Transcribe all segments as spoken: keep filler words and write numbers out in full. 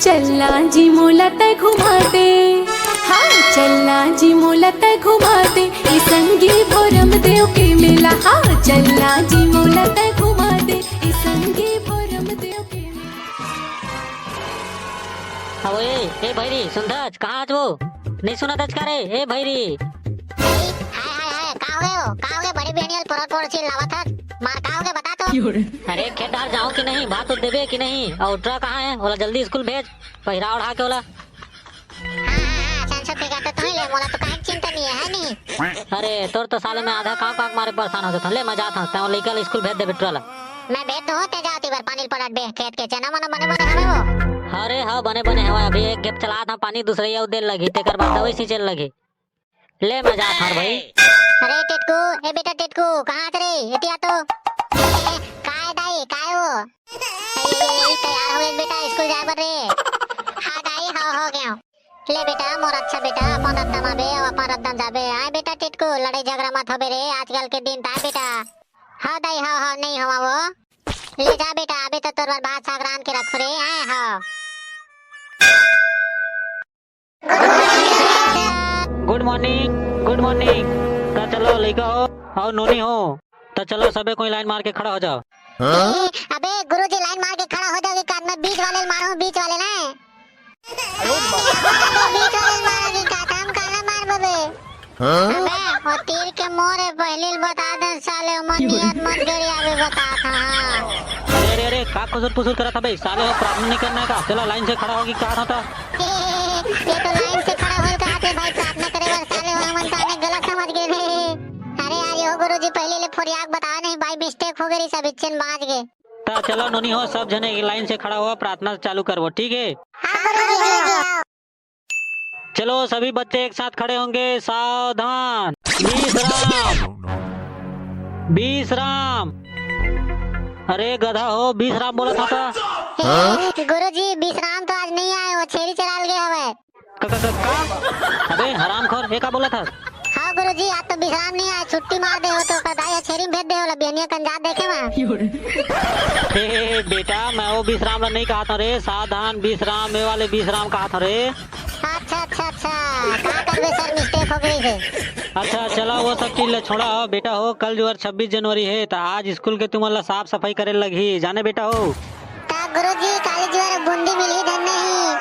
चलना जी मोला तै घुमा दे, हाँ चलना जी मोला तै घुमा दे, ए संगी भोरम देव के मेला, हाँ चलना जी मोला तै घुमा दे, ए संगी भोरम देव के मेला। अबे ए भैरी, सुनथच? कहाँ हच वो? नहीं सुनथच का रे? ए भैरी। हाय हाय हाय, का होगे वो? का होगे? बड़ी बेनियल पोरत पोरत चिल्लावत हच। मार का होगे, बता तो। अरे खेत डार जाऊं कि नहीं, भात उत देबे कि नहीं? और ट्रक कहाँ है? ओला जल्दी स्कूल भेज, पहिरा ओढ़ा के ओला। हाँ हाँ हाँ, संसो फेंका तो तुही ले, मोला तो काहे के चिंता नहीं है, है नहीं? अरे तोर तो साले मैं आधा काम काम मारे परेशान हो जाता हूँ। ले मैं जाता हूँ, तैं लइका ला स्कूल भेज दे बेटरा ला। मैं भेज दूँ, तैं जाती बार पानी पलट बे, खेत के चना मना बने बने हवे वो। अरे हाँ बने बने हवे, अभी एक गेप चला था पानी, दूसरे ये उदेल लगी, तेकर बाद दवाई सींचे लगी। ले मैं जात हंव भाई। अरे टिटकू, ए बेटा टिटकू, कहाँ हच रे? एती आ तो। ए, काय दाई, काय वो? ए, ए, ए, तैयार हो गए बेटा, स्कूल जाए बर रे। हाँ दाई, हाँ हो गया। ले बेटा, मोर अच्छा बेटा, अपन रद्दा मा बे, अपन रद्दा जाबे। आय बेटा टिटकू, लड़ाई झगड़ा मत होबे रे, आजकल के दिन ताय बेटा। हाँ दाई, हाँ, हाँ, नहीं होवा वो। ले जा बेटा, अबे तो तोर बर भात साग रांध के रखो रे, आय हाँ। गुड मॉर्निंग, गुड मॉर्निंग। त चलो लइका हो, अउ नोनी हो, त चलो सबे कोई लाइन मार के खड़ा हो जाओ। हाँ? ए, अबे गुरुजी लाइन मार के खड़ा हो जाओगे का? मैं बीच वाले मारू हूँ, बीच वाले ना। अबे बीच वाले मारोगे का? त हम काला मारबो बे? हाँ? अबे वो तीर के मोरे पहली बता दे साले, मन नियत मत करी, अभी बता था। हाँ। अरे अरे अरे, का खुसुर पुसुर करत हबे साले हो? प्रार्थना नहीं करना है का? चला लाइन से खड़ा होगी कहा था तो। ये तो लाइन से खड़ा होल कहा थे भाई, प्रार्थना करे बर साले हो, हमन तो आने गलत समझ गए थे। अरे यार, यो गुरुजी पहले ले फोरियाक बता नहीं, बाई मिस्टेक हो गई, सब इच्छन बाज गए। ता चलो नोनी हो, सब जने एक लाइन से खड़ा हुआ, प्रार्थना चालू करबो, ठीक है? हाँ गुरुजी, हाँ। चलो सभी बच्चे एक साथ खड़े होंगे, सावधान, विश्राम, विश्राम। अरे गधा हो, विश्राम बोला था का? ए, गुरुजी, विश्राम तो आज नहीं आए, वो छेरी चराल गए हवे। का, का, का, का? अबे हरामखोर, ये का बोला था? हाँ गुरुजी, आज तो विश्राम नहीं आए, छुट्टी मार दे हो तो का दाई छेरी में भेज दे हो, ला बिहनिया कंजात देखे वहाँ। ए बेटा, मैं वो विश्राम ला नहीं कहा था रे, सावधान विश्राम, ये वाले विश्राम कहा था रे। अच्छा अच्छा अच्छा, का करबे सर, मिस्टेक हो गई है। अच्छा चला, वो सब चीज ले छोड़ा हो बेटा हो, कल जो है छब्बीस जनवरी है, तो आज स्कूल के तुमन ला साफ सफाई करे लगही, जाने बेटा हो। ता गुरुजी, काली जुआर बूंदी मिलही धन नहीं?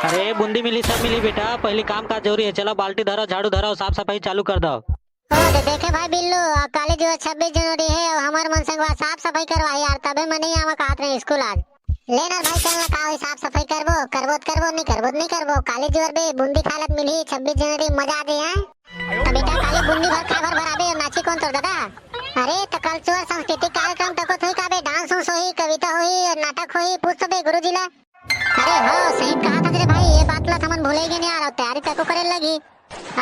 अरे बूंदी मिलही, सब मिलही बेटा, पहली काम काज जरूरी है। चला बाल्टी धरो, झाड़ू धरो, साफ सफाई चालू कर दो। ओ दे, देखे भाई बिल्लू, आ काली जुआर छब्बीस जनवरी है और हमार मन संगवा साफ सफाई करवाही यार, तबे मैं नहीं आवा कहत रहे स्कूल आज। ले ना भाई, चल ना, का होई, साफ सफाई करबो, करबो त करबो, नहीं करबो त नहीं करबो। काली जुआर बे, बूंदी खालत मिलही, छब्बीस जनवरी मजा आ जाए, हैं? त बेटा, काली बूंदी भर खा भर भर आबे, नाची कौन तोर दादा? अरे, त कल चोर सांस्कृतिक कार्यक्रम तको थोई काबे, डांस उंस होही, कविता होही, नाटक होही, पूछ तो बे गुरुजी ला। अरे हो, सही कहा था रे भाई, ये बात ला हमन भूले गए यार, और तैयारी तको करे लगी।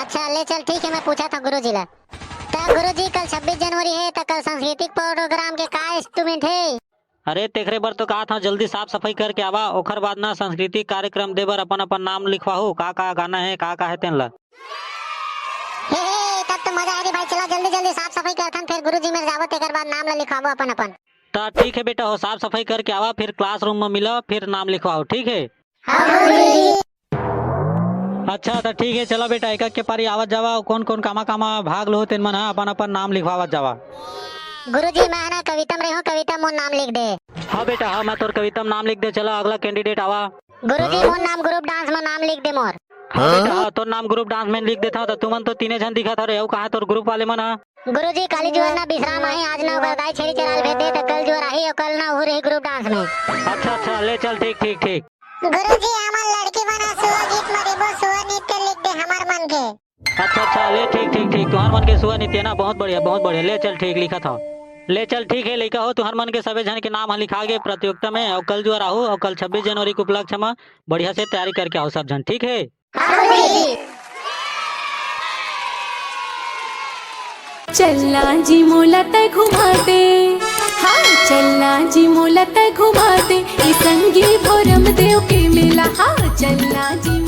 अच्छा, ले चल, ठीक है, मैं पूछा था गुरुजी ला। त गुरुजी, कल छब्बीस जनवरी है, त कल सांस्कृतिक प्रोग्राम के का इंस्ट्रूमेंट है? अरे तेखरे बर तो कहा था, जल्दी साफ सफाई करके आवा, ओखर बाद ना सांस्कृतिक कार्यक्रम देबर अपन अपन नाम लिखवाहू, का का गाना है, का का है तेन ला। हे, हे, तब तो मजा आही भाई, चला जल्दी जल्दी साफ सफाई करथन, फिर गुरुजी मेर जाबो, तेकर बाद नाम ला लिखवाबो अपन अपन। त ठीक है बेटा हो, साफ सफाई करके आवा, फिर क्लासरूम में मिला, फिर नाम लिखवाओ, ठीक है? हाँ गुरुजी। अच्छा त ठीक है, चला बेटा, एक एक के पारी आवत जावा, कौन कौन कामा कामा भाग लो तेन मन हा अपन अपन नाम लिखवावत जावा। गुरुजी, मैं ना कविता में रही हूँ, कविता मोर नाम लिख दे। हाँ बेटा, हाँ, मैं तोर कविता में नाम लिख दे। चला अगला कैंडिडेट आवा। गुरुजी, मोर नाम ग्रुप डांस में नाम लिख दे मोर। हाँ बेटा, हाँ, तोर नाम ग्रुप डांस में लिख देता, तो तुमन तो तीने झन दिखत हरे, अउ कहाँ तोर ग्रुप वाले मन हा? गुरुजी, काली जुआर ना विश्राम आही, आज ना ओकर दाई छेरी चराल भेज दे, त कल जुआर आही, अउ कल ना ओहू रही ग्रुप डांस में। अच्छा अच्छा, ले चल, ठीक ठीक ठीक। गुरुजी, हमन लड़की मन हा सुआ गीत में रहिबो, सुआ नृत्य लिख दे हमर मन के। अच्छा अच्छा, ले ठीक ठीक ठीक, तुहर मन के सुआ नृत्य ना, बहुत बढ़िया बहुत बढ़िया, ले चल ठीक लिखत हव। ले चल ठीक है लइका हो, तुहर मन के सबे झन के नाम ह लिखा गे प्रतियोगिता में, अउ कल जुआर आहू, अउ कल छब्बीस जनवरी के उपलक्ष्य में बढ़िया से तैयारी करके आहू सब झन, ठीक है? चलना जी मोला तै घुमा दे, हाँ चलना जी मोला तै घुमा दे, ए संगी भोरम देव के मेला, हाँ चलना जी